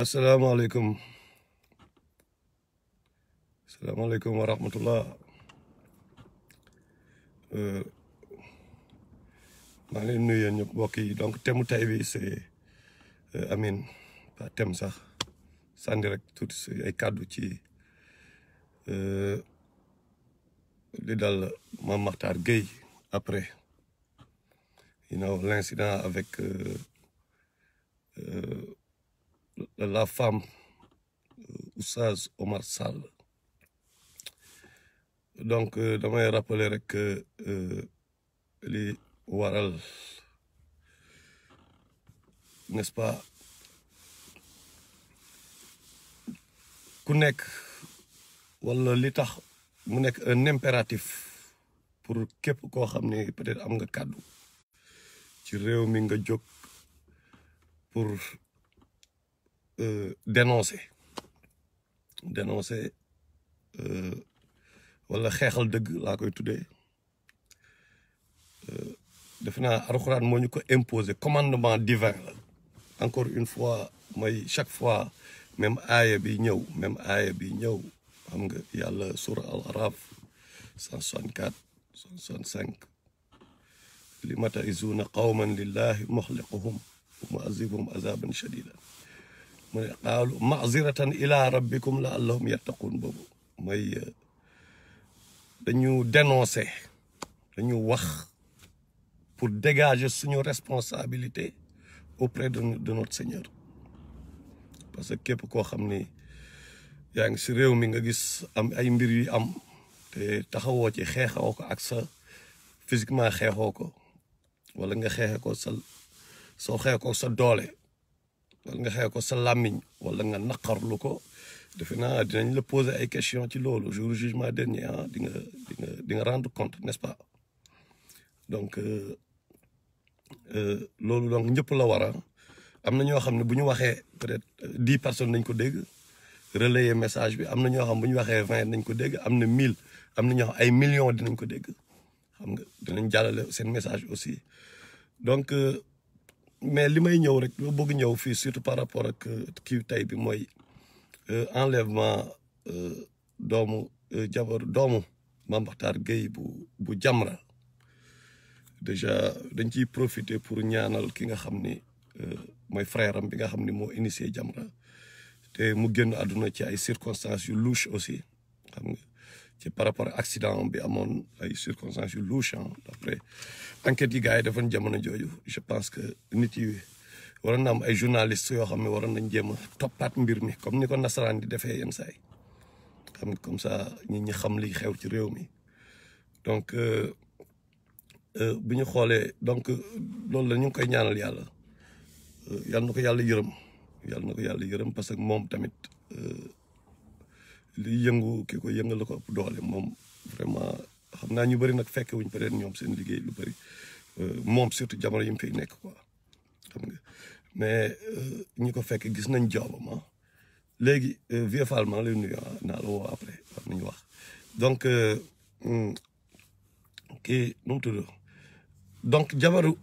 asalaamaaleykum asalaamaaleykum wa rahmatullah maa ngi leen nuyu yéen ñëpp mbokk yi donc thème tey bi c'est Amine pas thème sax sànni rek tuuti si ay kàddu ci li dal Mame Mactar Gueye après l'incident avec la femme Oustaz Omar Sall donc damay rappeler rek li waral n'est-ce pas ku nekk wala li tax mu nekk un impératif pour képp koo xam ne peut-être am nga kàddu ci réew mi nga jóg pour dénoncer wala xeexal dëgg laa koy tuddee def naa alxuraan moo ñu ko imposer commandement divin la encore une fois mooy chaque fois même aaya bi ñëw xam nga yàlla sura al araf 164 165 li mata'izuuna qawman lillahi muxliquhum wa mu'azzibuhum azaban shadidan mu ne qaalu ma'ziratan ila rabbikum la'allahum yattaqun boobu mooy dañu dénoncer dañu wax pour dégager suñu responsabilité auprès de notre Seigneur parce que képp koo xam ni yaa ngi si réew mi nga gis am ay mbir yu am te taxawoo ci xeexoo ko ak sa physiquement xeexoo ko wala nga xeexe ko soo xeexe ko sa doole wala nga xeexe ko sa làmmiñ wala nga naqarlu ko defe naa dinañ la poser ay questions ci loolu jour jugement dernier di nga rendre compte n'est-ce pas donc loolu donc ñëpp la war a am na ñoo xam ne bu ñu waxee peut-être 10 personnes nañ ko dégg relayer message bi am na ñoo xam bu ñu waxee 20 nañ ko dégg am na 1000 am na ñoo xam ay millions dinañ ko dégg xam nga dinañ jàllale seen message aussi donc mais li may ñëw rek loo bëgg ñëw fii surtout par rapport ak kii tey bi mooy enlèvement doomu Mame Mactar Gueye bu Jamra déjà dañ ciy profiter pour ñaanal ki nga xam ni mooy frère am bi nga xam ni moo initié Jamra te mu génn àdduna ci ay circonstances yu louche aussi xam nga ci par rapport ak accident bi amoon ay circonstances yu louche après enquête yi gars yi defoon jamono jooju je pense que nit yi waroon na am ay journalistes yoo xam ne waroon nañ jéem a toppaat mbir mi comme ni ko nasaraan di defee yenn saa yi xam nga comme ça nit ñi xam li xew ci réew mi donc bu ñu xoolee donc loolu la ñu ngi koy ñaanal yàlla yal na ko yàlla yërëm parce que moom tamit li yëngu ki ko yëngal la ko ëpp doole moom vraiment xam naa ñu bëri nag fekke wuñ peut-être ñoom seen liggéey lu bëri moom surtout jamono yi mu fiy nekk quoi xam nga mais ñi ko fekk gis nañ joobam léegi Vieux Fall maa ngi lay nuyu naa la woo après war nañu wax donc kii nu mu tudd donc jabaru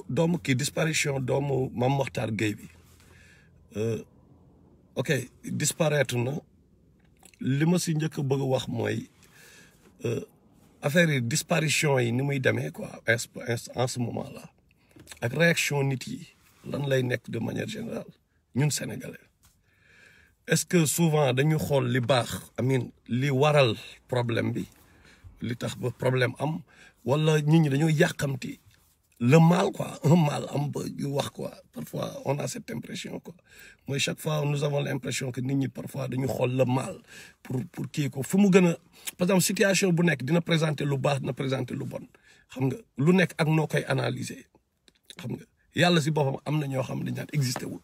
doomu kii disparition doomu Mame Mactar Gueye bi ok disparaître na li ma si njëkk bëgg a wax mooy affaire yi disparition yi ni muy demee quoi en ce moment là ak réaction nit yi lan lay nekk de manière générale ñun sénégalais est-ce que souvent dañu xool li baax amin li waral problème bi li tax ba problème am wala nit ñi dañoo yàqamti le mal quoi un mal am ba yu wax quoi parfois on a cette impression quoi mooy chaque fois nous avons l'impression que nit ñi parfois dañu xool le mal pour kii ko fu mu gën a par exemple situation bu nekk dina présenter lu baax dina présenter lu bon xam nga lu nekk ak noo koy analyser xam nga yàlla si boppam am na ñoo xam dañ naan existé wul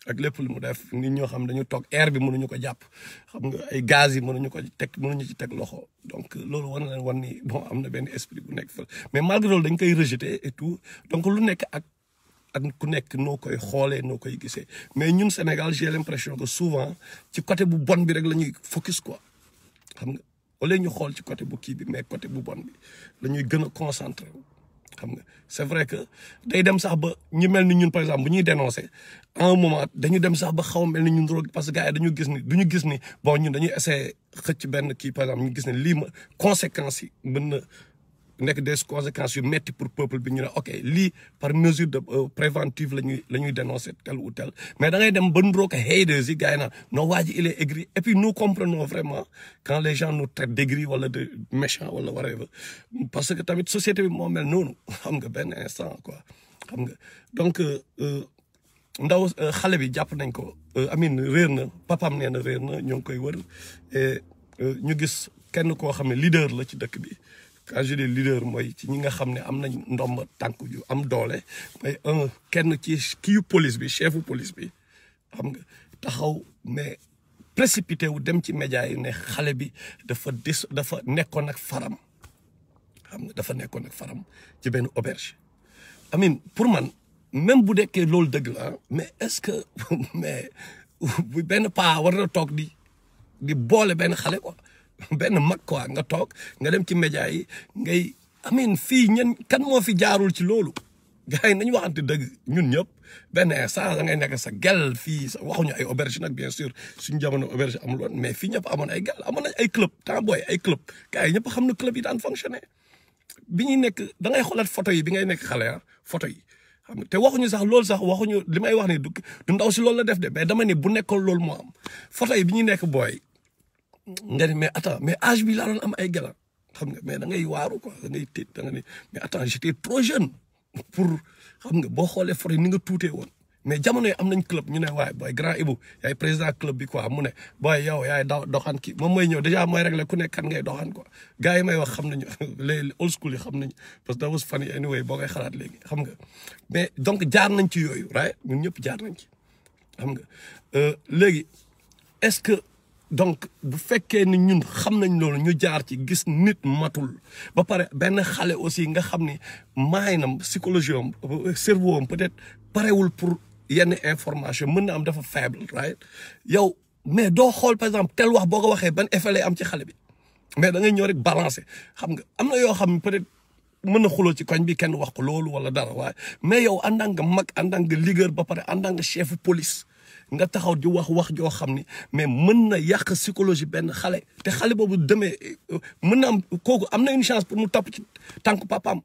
ak lépp lu mu def nit ñoo xam dañu toog air bi mënuñu ko jàpp xam nga ay gaz yi mënuñu ci teg loxo donc loolu war na leen wan ni bon am na benn esprit bu nekk fa mais malgré loolu dañ koy rejeter et tout donc lu nekk ak ku nekk noo koy xoolee noo koy gisee mais ñun Sénégal j'ai l'impression que souvent ci côté bu bon bi rek la ñuy focus quoi xam nga au lieu ñu xool ci côté bu kii bi mais côté bu bon bi la ñuy gën a concentré xam nga c'est vrai que day dem sax ba ñu mel ni ñun par exemple bu ñuy dénoncer à un moment dañu dem sax ba xaw a mel ni ñun drogue parce que gars yi dañu gis ni duñu gis ni bon ñun dañuy essayer xëcc benn kii par exemple ñu gis ne lii ma conséquences yi mën na nekk des conséquences yu metti pour peuple bi ñu ne ok lii par mesure de préventive la ñuy dénoncer tel ou tel mais da ngay dem ba nduróo ko haters yi gars yi naan non waa ji il est aigri et puis nous comprenons vraiment quand les gens nous traitent d'aigri wala de méchant wala whatever parce que tamit société bi moo mel noonu xam nga benn instant quoi xam nga donc ndaw xale bi jàpp nañ ko Amine réer na papam nee na réer na ñoo ngi koy wër et ñu gis kenn koo xam ne leader la ci dëkk bi quand je dis leader mooy ci ñi nga xam ne am nañ ndomb tànk yu am doole mooy kenn ci kiiyu police bi chefu police bi xam nga taxaw mais précipité wu dem ci média yi ne xale bi dafa nekkoon ak faram xam nga dafa nekkoon ak faram ci benn auberge Amine pour man même bu dekkee loolu dëgg la mais est-ce que mais benn paa war na toog di boole benn xale quoi benn mag quoi nga toog nga dem ci média yi ngay Amine fii kan moo fi jaarul ci loolu gars yi nañu waxante dëgg ñun ñëpp benn instant da ngay nekk sa gel fii waxuñu ay auberge nag bien sûr suñu jamono auberge amul woon mais fii ñëpp amoon ay gel amoon nañ ay club temps booy ay club gars yi ñëpp xam na club yi daan fonctionner bi ñuy nekk da ngay xoolaat photo yi bi ngay nekk xale photo yi xam nga te waxuñu sax loolu sax waxuñu li may wax ni du ndaw si loolu la def de mais dama ne bu nekkoon loolu moo am photo yi bi ñuy nekk booy nga ne mais attends mais âge bi laa doon am ay gala xam nga mais da ngay waaru quoi da ngay tiit da nga ne mais attends j'étais trop jeune pour xam nga boo xoolee photo yi ni nga tuutee woon mais jamono yi am nañ club ñu ne waaye booy grand Ibou yaay président club bi quoi mu ne booy yow yaay doxaan kii moom mooy ñëw déjà mooy régler ku nekk kan ngay doxaan quoi gars yi may wax xam nañu les old school yi xam nañu parce que that was funny anyway boo koy xalaat léegi xam nga mais donc jaar nañ ci yooyu right ñun ñëpp jaar nañ ci xam nga léegi est-ce que donc bu fekkee ni ñun xam nañ loolu ñu jaar ci gis nit matul ba pare benn xale aussi nga xam ni maayinam psychologie am cerveau am peut-être parewul pour yenn information mën na am dafa faible right yow mais doo xool par exemple tel wax boo ko waxee ban effet lay am ci xale bi mais da ngay ñëw rek balancer xam nga am na yoo xam ne peut-être mën na xuloo ci koñ bi kenn wax ko loolu wala dara waaye mais yow en tant que mag en tant que leader ba pare en tant que chef police nga taxaw di wax joo xam ni mais mën na yàq psychologie benn xale te xale boobu demee mën na am kooku am na une chance pour mu topp ci tànk papaam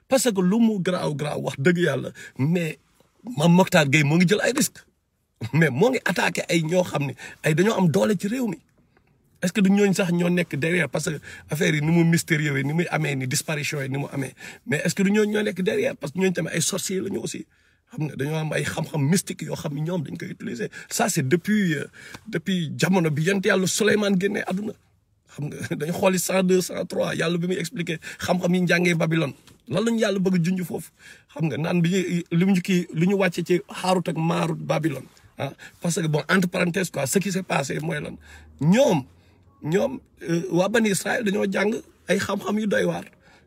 parce que lu mu garaaw wax dëgg yàlla mais Mame Mactar Gueye moo ngi jël ay risques mais moo ngi attaqué ay ñoo xam ne ay dañoo am doole ci réew mi est-ce que du ñooñu sax ñoo nekk derrière parce que affaire yi ni mu mystérieux yi ni muy amee ni disparition yi ni mu amee mais est-ce que du ñooñu ñoo nekk derrière parce que ñooñu tamit ay sorciers la ñu aussi xam nga dañoo am ay xam-xam mystique yoo xam ne ñoom dañ koy utiliser ça c'est depuis jamono bi yonent yàlla Souleymane génnee àdduna xam nga dañu xooli 102 103 yàlla bi muy expliquer xam-xam yi njàngee Babylone lan lañu yàlla bëgg a junj foofu xam nga naan bi li ñu wàcce ci Haarut ak Maarut Babylone parce que bon entre parenthèses quoi ce qui s'est passé mooy lan ñoom waa Bani Israël dañoo jàng ay xam-xam yu doy waar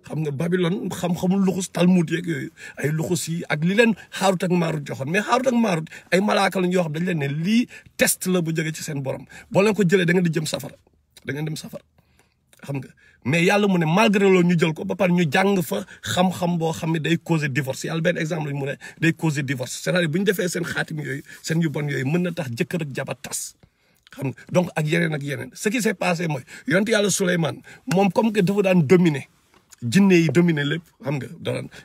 xam nga Babylone xam-xamul luxus Talmud yeeg yooyu ay luxus yi ak li leen Haarut ak Maarut joxoon mais Haarut ak Maarut ay malaaka lañ yoo xam dañ leen ne lii test la bu jógee ci seen borom boo leen ko jëlee da ngeen di jëm safara da ngeen dem safara xam nga mais yàlla mu ne malgré loolu ñu jël ko ba pare ñu jàng fa xam-xam boo xam ne day causer divorce yàlla benn exemple lañ mu ne day causer divorce c'est-à-dire bu ñu defee seen xaatim yooyu seen yu bon yooyu mën na tax jëkkër ak jabar tas xam nga donc ak yeneen ce qui s'est passé mooy yonent yàlla Souleymane moom comme que dafa daan dominer jinne yi dominer lépp xam nga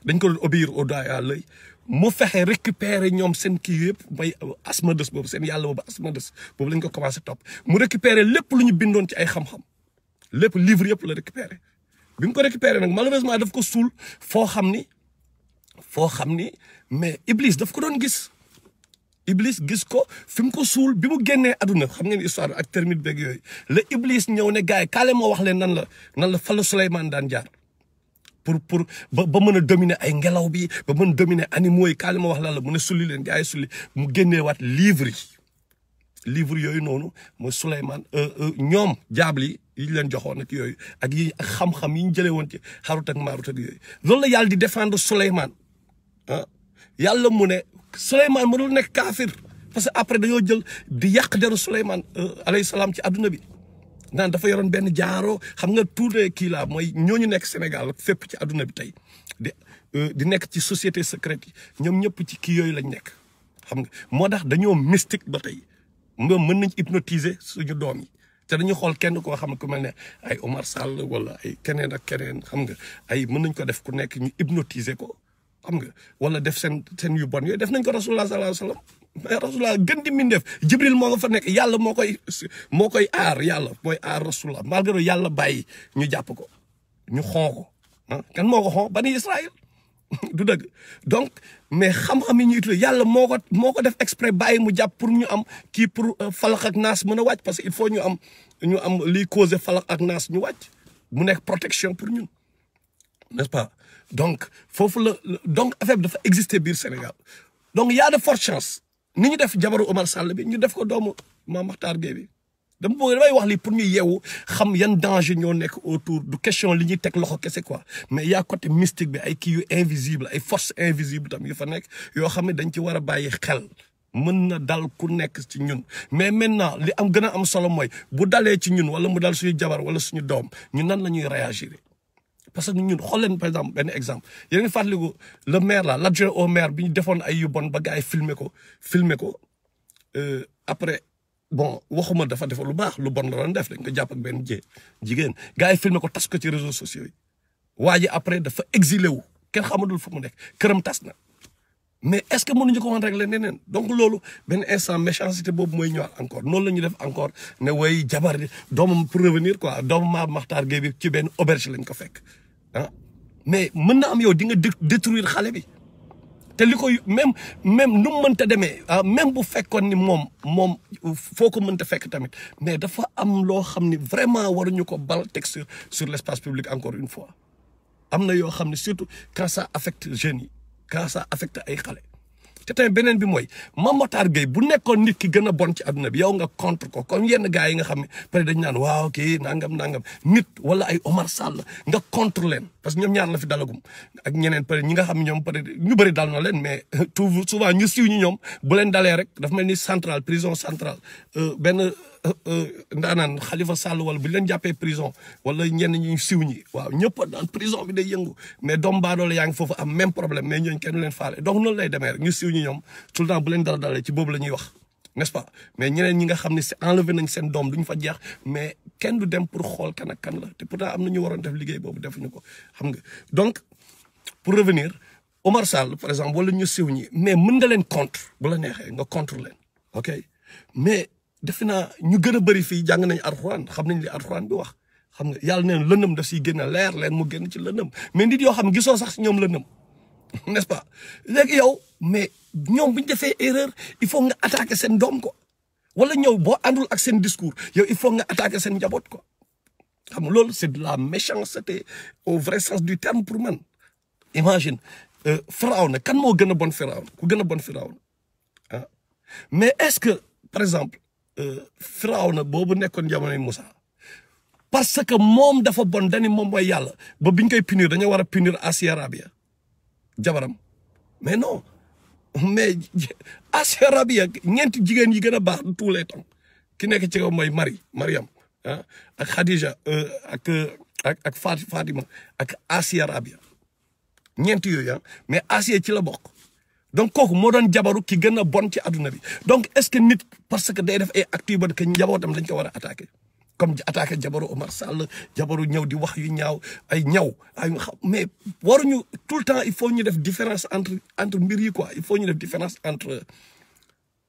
dañ ko doon obéir au doigt à l'œil mu fexe récupérer ñoom seen kii yëpp mooy Asmodeus boobu seen yàlla boobu Asmodeus boobu lañ ko commencé topp mu récupérer lépp lu ñu bindoon ci ay xam-xam lépp livre yëpp la récupérer bi mu ko récupérer nag malheureusement daf ko suul foo xam ni mais Iblis daf ko doon gis Iblis gis ko fi mu ko suul bi mu génnee àdduna xam ngeen histoire ak termite beeg yooyu la Iblis ñëw ne gars yi kaale moo wax leen nan la fa la Souleymane daan jaar pour ba mën a dominer ay ngelaw bi ba mën a dominer animaux yi kaale moo wax lan la mu ne sulli leen gars yi sulli mu génneewaat livre yooyu noonu mooy Souleymane ñoom jaabli yi leen joxoon ak yooyu ak xam-xam yi ñu jëlee woon ci Haarut ak Maarut ak yooyu loolu la yàlla di défendre Souleymane yàlla mu ne Souleymane mënul nekk kaafir parce que après dañoo jël di yàq deru Souleymane alayhi salaam ci adduna bi naan dafa yoroon benn jaaro xam nga tout kii la mooy ñooñu nekk Sénégal fépp ci adduna bi tey di nekk ci société secrète yi ñoom ñëpp ci kii yooyu lañ nekk xam nga moo tax dañoo mystique ba tey ñoom mën nañ hypnotiser suñu doom yi te dañu xool kenn koo xam ne ku mel ne ay Omar Sall wala ay keneen ak keneen xam nga ay mën nañ ko def ku nekk ñu hypnotiser ko xam nga wala def seen yu bon yooyu def nañ ko rasulullah sallallahu alayhi wasallam mais rasulullah gën di min def jibril moo nga fa nekk yàlla moo koy aar yàlla mooy aar rasulullah malgré yàlla bàyyi ñu jàpp ko ñu xon ko kan moo ko xon bani Israël du dëgg donc mais xam-xam yi ñu utile yàlla moo ko def exprès bàyyi mu jàpp pour ñu am kii pour falaq ak naas mën a wàcc parce que il faut ñu am liy causer falaq ak naas ñu wàcc mu nekk protection pour ñun n'est-ce pas donc foofu donc affaire bi dafa exister biir Sénégal donc y a de fortes chances ni ñu def jabaru Omar Sall bi ñu def ko doomu Mame Makhtar Gueye bi damay wax lii pour ñu yeewu xam yan danger ñoo nekk autour du question li ñuy teg loxo kese quoi mais y a côté mystique bi ay kii yu invisible ay forces invisibles tam yu fa nekk yoo xam ne dañ ci war a bàyyi xel mën na dal ku nekk ci ñun mais maintenant li am gën a am solo mooy bu dalee ci ñun wala mu dal suñu jabar wala suñu doom ñun nan la ñuy réagir parce que ñun xool leen par exemple benn exemple yéen a ngi fàttaliku le maire là l'adjoint au maire bi ñu defoon ay yu bon ba gars yi filmer ko après bon waxuma dafa def lu baax lu bon la doon def dañ ko jàpp ak benn jigéen gars yi filmer ko tas ko ci réseaux sociaux yi waa ji après dafa exilé wu kenn xamadul fu mu nekk këram tas na mais est-ce que mënuñu ko woon régler neneen donc loolu benn instant méchanceté boobu mooy ñëwaat encore noonu la ñu def encore ne way jabar doomam pour revenir quoi doomu Mame Makhtar Gueye bi ci benn auberge lañ ko fekk mais mën na am yow di nga détruire xale bi te li koy même nu mu mënta demee même bu fekkoon ni moom foo ko mënta fekk tamit mais dafa am loo xam ni vraiment waruñu ko bal teg sur l'espace public encore une fois am na yoo xam ne surtout quand ça affecte jeunes yi quand ça affecte ay xale te tamit beneen bi mooy Mame Makhtar Gueye bu nekkoon nit ki gën a bon ci àdduna bi yow nga contre ko comme yenn gars yi nga xam ne peut-être dañu naan waaw kii nangam nit wala ay Omar Sall nga contre leen parce que ñoom ñaar la fi dalagum ak ñeneen peut-être ñi nga xam ne ñoom peut-être ñu bëri dal na leen mais tout souvent ñu siiw ñi ñoom bu leen dalee rek dafa mel ni centrale prison centrale benn ndaanaan Khalifa Sall wala bu leen jàppee prison wala ñenn ñu siiw ñi waaw ñëpp daan prison bi day yëngu mais doom baadoole yaa ngi foofu am même problème mais ñooñu kenn leen faale donc noonu lay demee rek ñu siiw ñi ñoom tout le temps bu leen dara dalee ci boobu la ñuy wax n'est-ce pas mais ñeneen ñi nga xam ne c'est enlevé nañ seen doom duñ fa jeex mais kenn du dem pour xool kan ak kan la te pourtant am na ñu waroon def liggéey boobu defuñu ko xam nga donc pour revenir Omar Sall par exemple wala ñu siiw ñi mais mën nga leen contre bu la neexee nga contre leen ok mais defe naa ñu gën a bëri fii jàng nañ alxuraan xam nañ li alxuraan bi wax xam nga yàlla neen lëndëm daf siy génn leer leen mu génn ci lëndëm mais nit yoo xam ne gisoo sax si ñoom lëndëm n'est-ce pas léegi yow mais ñoom bu ñu defee erreur il faut nga attaquer seen doom ko wala ñëw boo àndul ak seen discours yow il faut nga attaquer seen njaboot ko xam nga loolu c'est de la méchanceté au vrai sens du terme pour man imagine Firawna kan moo gën a bon Firawna ku gën a bon Firawna ah mais est-ce que par exemple Firawna boobu nekkoon jamonoy Moussa parce que moom dafa bon dani moom mooy yàlla ba biñ koy punir dañoo war a punir Asia Rabia jabaram mais non mais Asia Rabia ñeenti jigéen yi gën a baax tous les temps ki nekk ci kaw mooy Mariam ak Khadija ak Fatima ak Asia Rabia ñeenti yooyu mais Asia ci la bokk donc kooku moo doon jabaru ki gën a bon ci adduna bi donc est-ce que nit parce que day def ay actes yu bon que njabootam dañ ko war a attaquer comme attaquer jabaru Omar Sall jabaru ñëw di wax yu ñaaw ay mais waruñu tout le temps il faut ñu def différence entre mbir yi quoi il faut ñu def différence entre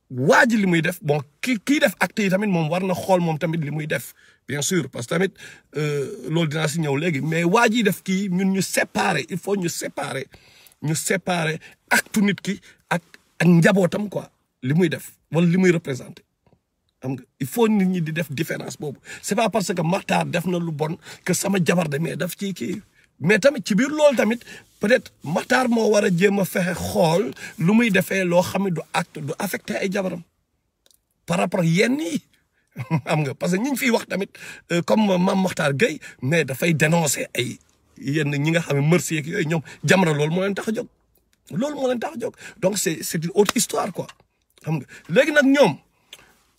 waa ji li muy def bon kii def acte yi tamit moom war na xool moom tamit li muy def bien sûr parce que tamit loolu dinaa si ñëw léegi mais waa ji def kii ñun ñu séparer il faut ñu séparer acte nit ki ak njabootam quoi li muy def wala li muy représenter xam nga il faut nit ñi di def différence boobu c'est pas parce que Makhtar def na lu bon que sama jabar de mais daf ci kii mais tamit ci biir loolu tamit peut-être Makhtar moo war a jéem a fexe xool lu muy defee loo xam ne du affecté ay jabaram par rapport ak yenn yi xam nga parce que ñi ñu fiy wax tamit comme Mame Makhtar Gueye mais dafay dénoncer ay yenn ñi nga xam ne merci ak yooyu ñoom Jamra loolu moo leen tax a jóg donc c'est une autre histoire quoi xam nga léegi nag ñoom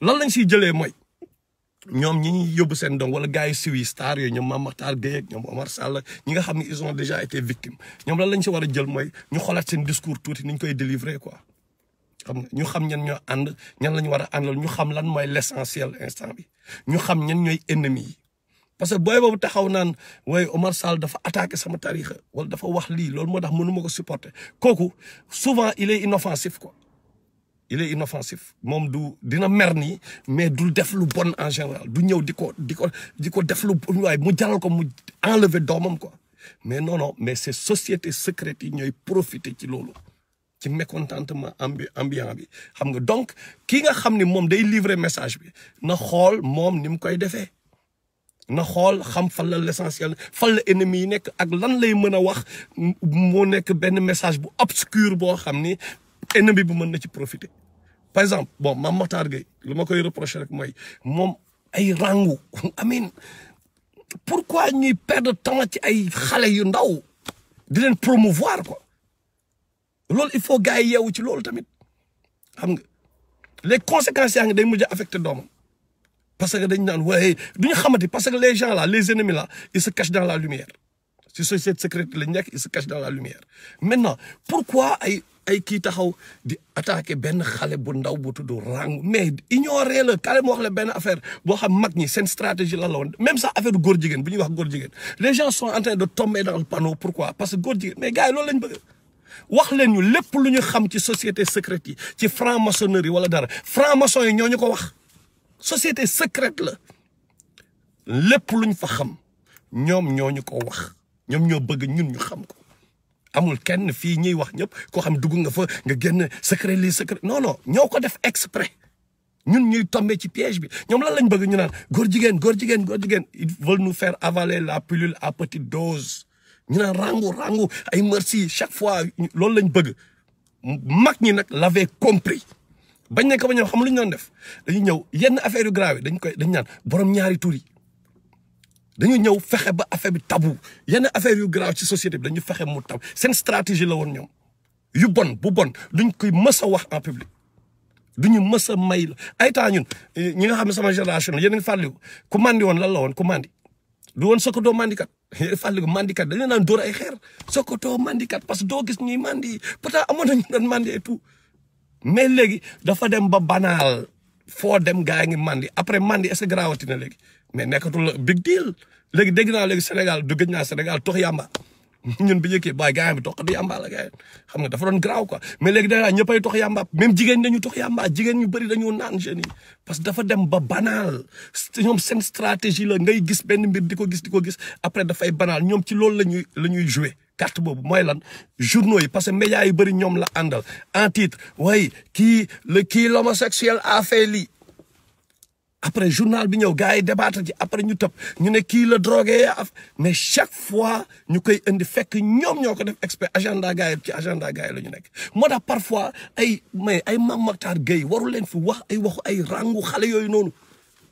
lan lañ siy jëlee mooy ñoom ñi ñuy yóbbu seen dong wala gars yi siw yi star yooyu ñoom Mame Mactar Gueye ak ñoom Omar Sall ñi nga xam ne ils ont déjà été victimes ñoom lan lañ si war a jël mooy ñu xoolaat seen discours tuuti ni ñu koy délivrer quoi. xam nga ñu xam ñan ñoo ànd ñan la ñu war a àndal ñu xam lan mooy l'essentiel instant bi ñu xam ñan ñooy ennemis yi parce que booy boobu taxaw naan waaye Omar Sall dafa attaqué sama tarixa wala dafa wax lii loolu moo tax mënu ma ko supporter kooku souvent il est inoffensif quoi. il est inoffensif moom du dina mer nii mais du def lu bon en général du ñëw di ko def lu bon waaye mu jaral ko mu enlever doomam quoi mais non mais ces sociétés secrètes yi ñooy profiter ci loolu ci mécontentement ambiant bi xam nga donc ki nga xam ni moom day livrer message bi na xool moom ni mu koy defee na xool xam fan la l'essentiel fan la ennemi yi nekk ak lan lay mën a wax moo nekk benn message bu obscur boo xam ni ennemi bi mën na ci profiter par exemple bon Mame Mactar Gueye lu ma koy reprocher rek mooy moom ay rangu amin pourquoi ñuy perdre temps ci ay xale yu ndaw di leen promouvoir quoi loolu il faut gars yi yeewu ci loolu tamit xam nga les conséquences yaa ngi day mujj a affecté doomam parce que dañ naan waaye duñu xamati parce que les gens là les ennemis là ils se cachent dans la lumière si société secrète lañ nekk ils se cachent dans la lumière maintenant pourquoi ay kii taxaw di attaquer benn xale bu ndaw bu tudd rang mais ignorer la carrément wax la benn affaire boo xam mag ñi seen stratégie lan la woon même sax affaire góor jigéen bu ñuy wax góor jigéen les gens sont en train de tomber dans le panneau pourquoi parce que góor jigéen mais gars yi loolu lañ bëgg wax leen ñu lépp lu ñu xam ci société secrète yi ci franc-maçonnerie wala dara franc-maçon yi ñoo ñu ko wax société secrète la lépp luñ fa xam ñoom ñoo ñu ko wax ñoom ñoo bëgg ñun ñu xam ko amul kenn fii ñuy wax ñëpp koo xam dugg nga fa nga génn secret lii secret non ñoo ko def exprès ñun ñuy tombé ci piège bi ñoom lan lañ bëgg ñu naan góor jigéen ils veulent nous faire avaler la pilule à petite dose ñu naan rangu ay merci chaque fois loolu lañ bëgg mag ñi nag l'avait compris bañ ne ko ba ñëw xam lu ñu doon def dañuy ñëw yenn affaire yu grave dañ naan borom ñaari tur yi dañu ñëw fexe ba affaire bi tabu yenn affaire yu grave ci société bi dañu fexe mu tabu seen stratégie la woon ñoom yu bon bu bon duñ koy mës a wax en public duñu mës a may ay temps ñun ñi nga xam ne sama génération yéen a ngi fàttaliku ku mandi woon lan la woon ku mandi du woon Sokoto mandikat fàttaliku mandikat dañu naan dóor ay xeer Sokoto mandikat parce que doo gis ñuy mandi pourtant amoon nañu doon mandi et tout mais léegi dafa dem ba banaal foo dem gaa yi ngi mandi après mandi est-ce que grawati na léegi mais nekkatul big deal léegi dégg naa léegi Sénégal du gëj naa Sénégal tox yàmba ñun bi njëkkee baay gaa yi bi tox du yàmba la gaa yi xam nga dafa doon graw quoi mais léegi da ñëppay tox yàmba même jigéen dañu tox yàmba jigéen ñu bëri dañu naan jeunes yi parce que dafa dem ba banaal ñoom seen stratégie la ngay gis benn mbir di ko gis après dafay banaal ñoom ci loolu la ñuy jouer carte boobu mooy lan journaux yi parce que médias yi bëri ñoom la àndal en titre way kii l'homosexuel a fait lii après journal bi ñëw gars yi débattre ci après ñu tëb ñu ne kii la drogué mais chaque fois ñu koy indi fekk ñoom ñoo ko def expert agenda gars yi ci agenda gars yi la ñu nekk moo tax parfois ay Mame Mactar Gueye waru leen fi wax ay waxu ay rangu xale yooyu noonu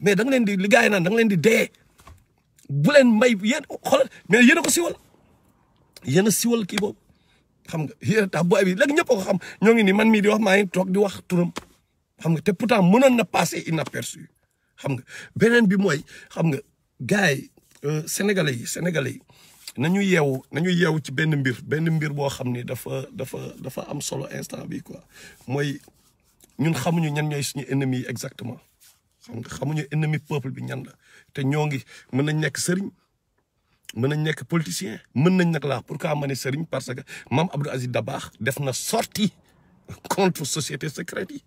mais da nga leen di li gars yi naan da nga leen di dee bu leen may yéen xoolal mais yéen a ko siwal yéen a siwal kii boobu xam nga yéen tax booy bi léegi ñëpp ko xam ñoo ngi ni man mii di wax maa ngi toog di wax turam xam nga te pourtant mënoon na passer inaperçu xam nga beneen bi mooy xam nga gars yi sénégalais yi nañu yeewu ci benn mbir boo xam ni dafa am solo instant bi quoi mooy ñun xamuñu ñan ñooy suñu ennemis yi exactement xam nga xamuñu ennemi peuple bi ñan la te ñoo ngi mën nañ nekk sëriñ mën nañ nekk politicien mën nañ nag laa pourquoi ma ne sëriñ parce que Mame Abdou Aziz Dabakh def na sortie contre société secrète yi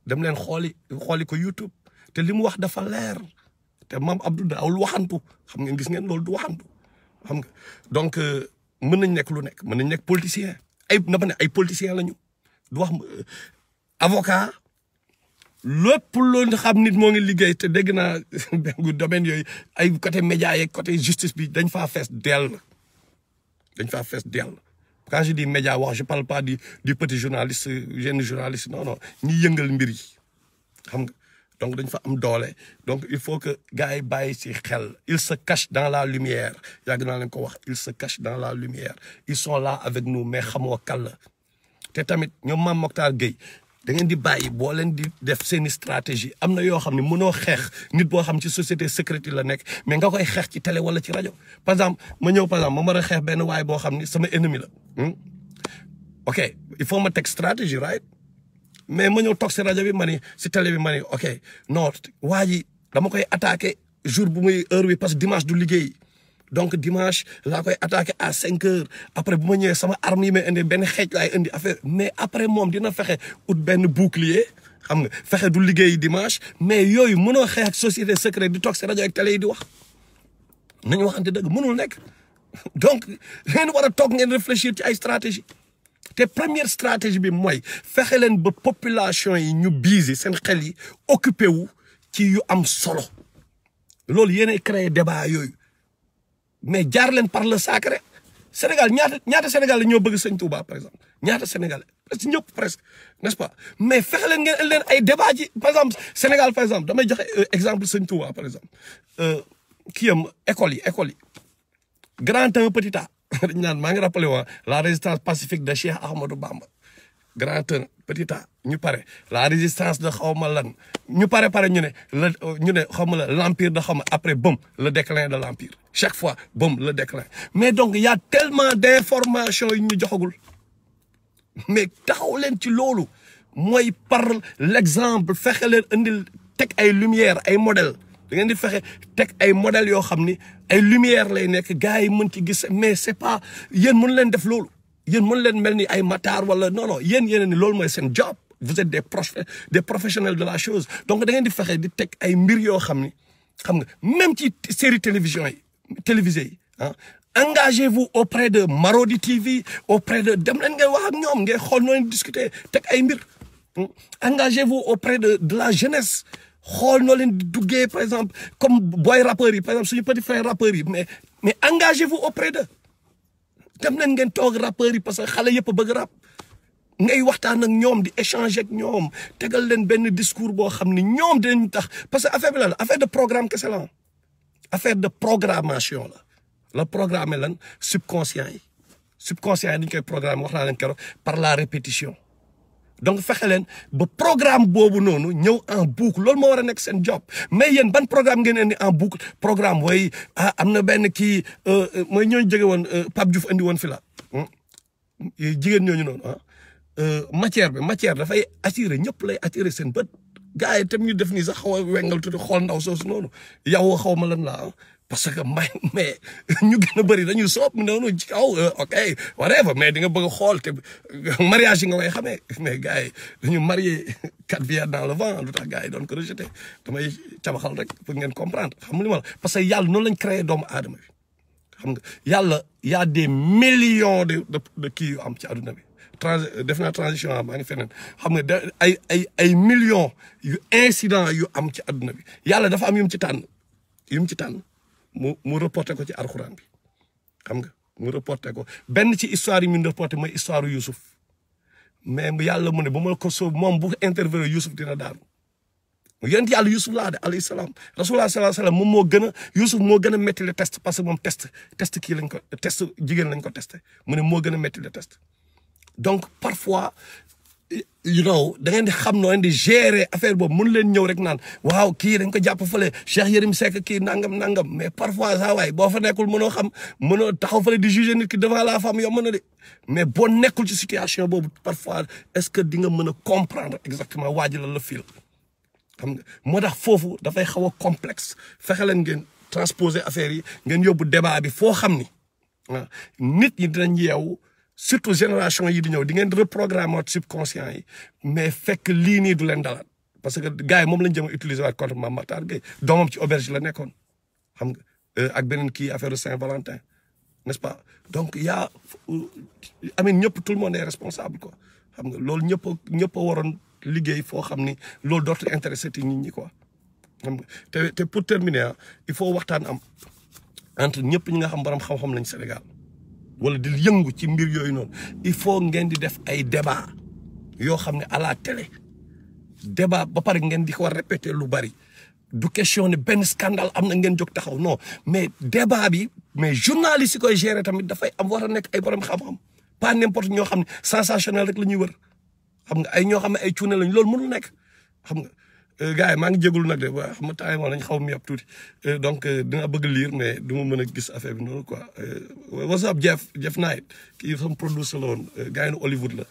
dem leen xooli ko YouTube te li mu wax dafa leer te Mame Abdou daawul waxantu xam ngeen gis ngeen loolu du waxantu xam nga donc mën nañ nekk lu nekk mën nañ nekk politicien ay politicien lañu du wax avocat lépp loolu xam nit moo ngi liggéey te dégg naa domaine yooyu ay côté média yeeg côté justice bi dañ faa fees dell quand je dis média wax je parle pas du petit journaliste jeune journaliste non ñi yëngal mbir yi xam nga donc dañ fa am doole donc il faut que gars yi bàyyi ci xel ils se cachent dans la lumière yàgg naa leen ko wax ils se cachent dans la lumière ils sont là avec nous mais xamoo kan la te tamit ñoom Mame Mactar Gueye da ngeen di bàyyi boo leen di def seeni stratégie am na yoo xam ne mënoo xeex nit boo xam ci société secrète yi la nekk mais nga koy xeex ci télé wala ci rajo par exemple ma ñëw par exemple ma mën a xeex benn waay boo xam ni sama ennemi la ok il faut ma teg stratégie right mais ma ñëw toog si rajo bi ma ni si télé bi ma ni ok non waa ji dama koy attaqué jour bu muy heure bi parce que dimanche du liggéey donc dimanche laa koy attaqué à 5 heures après bu ma ñëwee sama arme yi may indi benn xeej laay indi affaire mais après moom dina fexe ut benn bouclier xam nga fexe du liggéey dimanche mais yooyu mënoo xeex ak société secrète di toog si rajo ak télé yi di wax nañu waxante dëgg mënul nekk donc ngeen war a toog ngeen réfléchir ci ay stratégie te première stratégie bi mooy fexe leen ba population yi ñu biisi seen xel yi occupé wu ci yu am solo loolu yéenay créé débat yooyu mais jaar leen par le sacré Sénégal ñaata Sénégal la ñoo bëgg Sëñ Touba par exemple ñaata Sénégalais presque ñëpp presque n'est-ce pas mais fexe leen ngeen leen ay débat ji par exemple Sénégal par exemple damay joxe exemple Sëñ Touba par exemple kii am école yi grand 1 petit A dañu naan maa ngi rappelé waa la résistance pacifique de Cheikh Ahmadou Bamba grand 1 petit A ñu pare la résistance de xawma lan ñu pare ñu ne xawma la l'empire de xawma après bëm le déclin de l'empire chaque fois bëm le déclin mais donc il y a tellement d'informations yu ñu joxagul mais taxaw leen ci loolu mooy par l'exemple fexe leen indil teg ay lumière ay modèle da ngeen di fexe teg ay modèles yoo xam ni ay lumière lay nekk gars yi mën ci gis mais c'est pas yéen mën leen def loolu yéen mën leen mel ni ay Matar wala non yéen ni loolu mooy seen job vous êtes des professionnels de la chose donc da ngeen di fexe di teg ay mbir yoo xam ni xam nga même ci série télévisées yi ah engagez-vous auprès de Marodi TV auprès de dem leen ngay wax ak ñoom ngay xool nooy discuter teg ay mbir engagez-vous auprès de la jeunesse xool noo leen di duggee par exemple comme boy rappeurs yi par exemple suñu petit frère rappeurs yi mais engagez-vous auprès de dem leen ngeen toog rappeurs yi parce que xale yëpp a bëgg rap ngay waxtaan ak ñoom di échanger ak ñoom tegal leen benn discours boo xam ni ñoom dinañ tax parce que affaire bi la affaire de programme kese la affaire de programmation la programme lan subconscient yi dañ koy programme wax naa leen keroog par la répétition donc fexe leen ba programme boobu noonu ñëw en boucle loolu moo war a nekk seen job mais yéen ban programme ngeen indi en boucle programme way am na benn kii mooy ñooñu jóge woon Pape Diouf andi woon fi la jigéen ñooñu noonu matière dafay attirer ñëpp lay attirer seen bët gars yi tam ñu def nii sax xaw a wengal tuuti xool ndaw soosu noonu yow xaw ma lan la parce que mais ñu gën a bëri dañuy soob noonu ci kaw ok whatever mais di nga bëgg a xool te mariage yi nga koy xamee mais gars yi dañu marié 4 vierges dans le vent lu tax gars yi doon ko rejeté damay cabaxal rek pour ngeen comprendre xam nga li ma la parce que yàlla noonu lañ créé doomu aadama bi xam nga yàlla y a des millions de kii yu am ci adduna bi def naa transition maa ngi feneen xam nga ay millions yu incidents yu am ci adduna bi yàlla dafa am yu mu ci tànn mu reporté ko ci alxuraan bi xam nga mu reporté ko benn ci histoire yi mu reporté mooy histoire Youssouf mais yàlla mu ne ba ma ko soob moom bu intervenir Youssouf dina daanu yonent yàlla Youssouf laa de alayhi salaam rasulullah sallallahu alayhi wasallam moom moo gën a Youssouf moo gën a métti le test parce que moom test kii lañ ko test jigéen lañ ko testé mu ne moo gën a métti le test donc parfois da ngeen di xam noo leen di gérer affaire boobu mën leen ñëw rek naan waaw kii dañ ko jàpp fële Cheikh Yérim Seck kii nangam mais parfois saa waay boo fa nekkul mënoo taxaw fële di juger nit ki devant la femme yow mën na de mais boo nekkul ci situation boobu parfois est-ce que di nga mën a comprendre exactement waa ji la fil xam nga moo tax foofu dafay xaw a complexe fexe leen ngeen transposer affaire yi ngeen yóbbu débat bi foo xam ni nit ñi dinañ yeewu surtout génération yi di ñëw di ngeen reprogrammer subconscient yi mais fekk lii nii du leen dalaat parce que gars yi moom lañ jëm a utiliser waat contre Mame Matar Gueye doomam ci auberge la nekkoon xam nga ak beneen kii affaire de Saint-Valentin n'est-ce pas donc ñëpp tout le monde est responsable quoi xam nga loolu ñëpp a waroon liggéey foo xam ni loolu dootul intéressé ti nit ñi quoi xam nga te pour terminer il faut waxtaan am entre ñëpp ñi nga xam borom xam-xam lañ Sénégal wala di yëngu ci mbir yooyu noonu il faut ngeen di def ay débat yoo xam ne à la télé débat ba pare ngeen di ko war répéter lu bari du question ne benn scandale am na ngeen jóg taxaw non mais débat bi mais journaliste yi koy gérer tamit dafay am war a nekk ay borom xam-xam pas n'importe ñoo xam ne sensationnel rek la ñuy wër xam nga ay ñoo xam ne ay cuune lañ loolu mënul nekk xam nga gars yi maa ngi jégalu nag de waa xam nga temps yi moom nañ xaw mi yàpp tuuti donc dina bëgg lire mais du ma mën a gis affaire bi noonu quoi what's up Jeff Knight kii sama producer la woon gars yi nu Hollywood la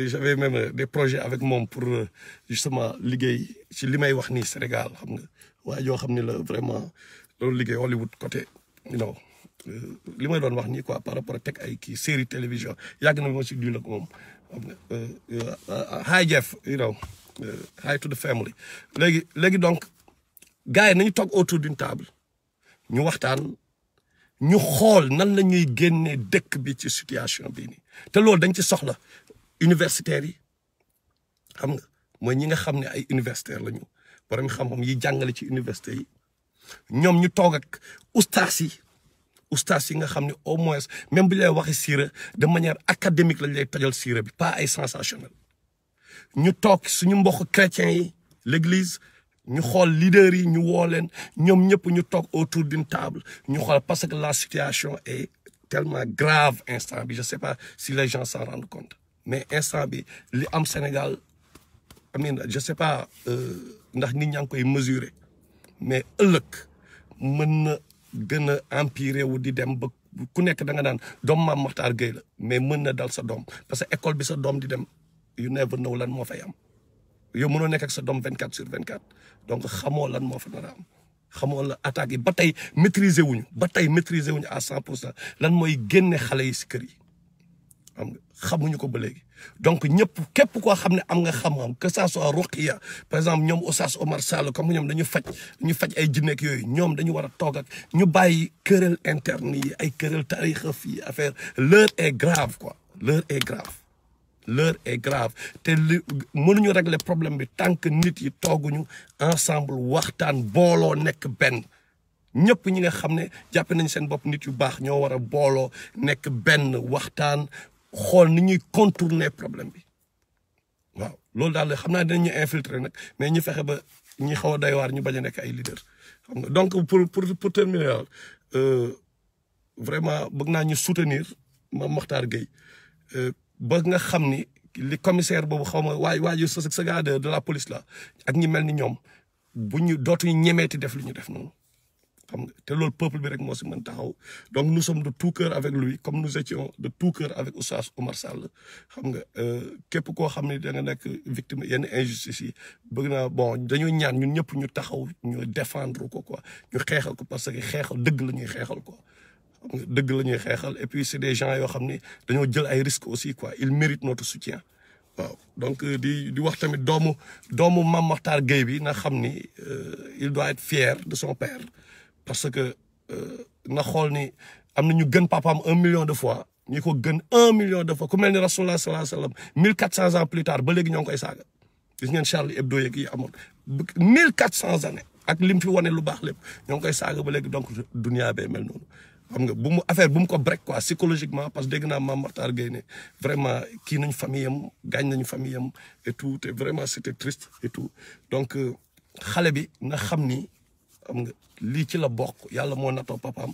j'avais même des projets avec moom pour justement liggéey ci li may wax nii Sénégal xam nga waaye yoo xam ne la vraiment loolu liggéey Hollywood côté you know li may doon wax nii quoi par rapport ak teg ay kii série télévision yàgg na ma si dul ak moom xam nga hi Jeff you know hi to the family léegi donc gars yi nañu toog autour d'une table ñu waxtaan ñu xool nan la ñuy génnee dëkk bi ci situation bii nii te loolu dañ ci soxla universitaires yi xam nga mooy ñi nga xam ne ay universitaires lañu borom xam-xam yi jàngale ci université yi ñoom ñu toog ak ustaas yi nga xam ne au moins même bu lay waxee siira de manière académique lañ lay tojal siira bi pas ay sensationnel ñu toog suñu mbokk chrétiens yi l'église ñu xool leaders yi ñu woo leen ñoom ñëpp ñu toog autour d'une table ñu xool parce que la situation est tellement grave instant bi je sais pas si les gens s'en rendent compte mais instant bi li am Sénégal je sais pas ndax nit ñaa ngi koy mesurer mais ëllëg mën na gën a empirer wu di dem ba ku nekk da nga naan doom Mame Makhtar Gueye la mais mën na dal sa doom parce que école bi sa doom di dem you never know lan moo fay am yow mënoo nekk ak sa doom 24/24 donc xamoo lan moo fa nar a am xamoo la attaques yi ba tey maîtriser wuñu à 100% lan mooy génne xale yi si kër yi xam nga xamuñu ko ba léegi donc ñëpp képp koo xam ne am nga xam-xam que ça soit Ruqiya par exemple ñoom Oustaz Omar Sall comme ñoom dañu faj ay jinneek yooyu ñoom dañu war a toog ak ñu bàyyi këral interne yi ay këral tarixa fii affaire l'heure est grave quoi l'heure est grave te li mënuñu régler problème bi tant que nit yi tooguñu ensemble waxtaan booloo nekk benn ñëpp ñi nga xam ne jàppe nañ seen bopp nit yu baax ñoo war a booloo nekk benn waxtaan xool ni ñuy contourner problème bi waaw loolu daal xam naa dinañu infiltrer nag mais ñu fexe ba ñi xaw a doy waar ñu bañ a nekk ay leader xam nga donc pour terminer daal vraiment bëgg naa ñu soutenir Mame Makhtar Gueye ba nga xam ni li commissaire boobu xaw ma waaju sa gars de la police la ak ñi mel ni ñoom bu ñu dootuñu ñemeeti def li ñu def noonu xam nga te loolu peuple bi rek moo si mën taxaw donc nous sommes de tout cœur avec lui comme nous étions de tout cœur avec Oustaz Omar Sall xam nga képp koo xam ne da nga nekk victime yenn injustice yi bëgg naa bon dañoo ñaan ñun ñëpp ñu taxaw ñu défendre ko quoi ñu xeexal ko parce que xeexal dëgg la ñuy xeexal quoi dëgg la ñuy xeexal et puis c'est des gens yoo xam ne dañoo jël ay risques aussi quoi ils méritent notre soutien waaw donc di wax tamit doomu Mame Makhtar Gueye bi na xam ni il doit être fier de son père parce que na xool ni am na ñu gën papaam 1 million de fois ñi ko gën 1 million de fois ku mel ni Rasulullah sallallahu alayhi wa sallam 1400 ans plus tard ba léegi ñoo ngi koy saaga gis ngeen Charlie Hebdo yeeg yi amoon 1400 années ak lim fi wane lu baax lépp ñoo ngi koy saaga ba léegi donc dunia bee mel noonu xam nga bu mu ko break quoi psychologiquement parce que dégg naa Mame Makhtar Gueye ne vraiment kii nañ famille am gaañ nañu famille am et tout te vraiment c'était triste et tout donc xale bi na xam ni xam nga lii ci la bokk yàlla moo natoo papaam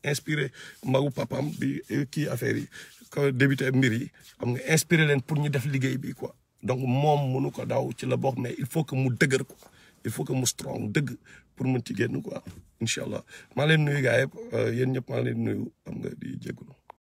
inspiré magu papaam bi kii affaire yi ko débuté mbir yi xam nga inspiré leen pour ñu def liggéey bi quoi donc moom mënu ko daw ci la bokk mais il faut que mu dëgër quoi il faut que mu strong dëgg pour mën ci génn quoi incha allah maa leen nuyu gars yëpp yéen ñëpp maa leen nuyu xam nga di jégalu